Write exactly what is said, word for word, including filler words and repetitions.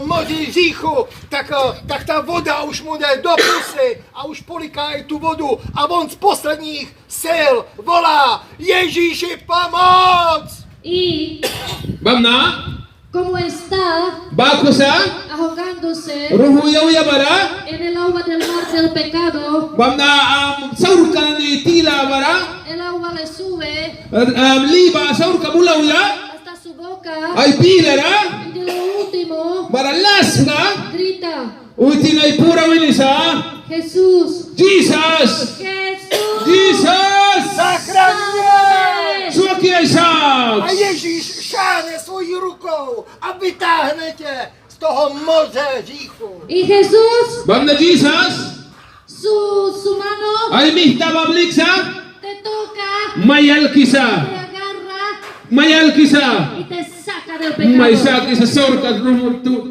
moři hříchu, tak, eh, tak ta voda už mu jde do pusy a už poliká i tu vodu a on z posledních sil volá: Ježíši, pomoc! Y bamna, como está, baku sa, ahogándose, ruhu auya bara, en el agua del mar del pecado, bamna, am, saurka ni tila bara, el agua le sube, am, li ba saurka bul auya, hasta su boca, ai bilara, y de lo último, bara las ba, grita, witin ai pura wini sa: Jesús. Jisas. Jesús. Jisas. Sáname. Swaki ai saks. A Ježíš šáhne svojí rukou a vytáhne tě z toho moře hříchu. Y Jesús. Bamna Jisas. Su, su mano. Ai mihta ba bliksa. Te toca. Mai alkisa. Te agarra. Mai alkisa. Y te saca del pecado. Mai sakisa saurka ruhu tu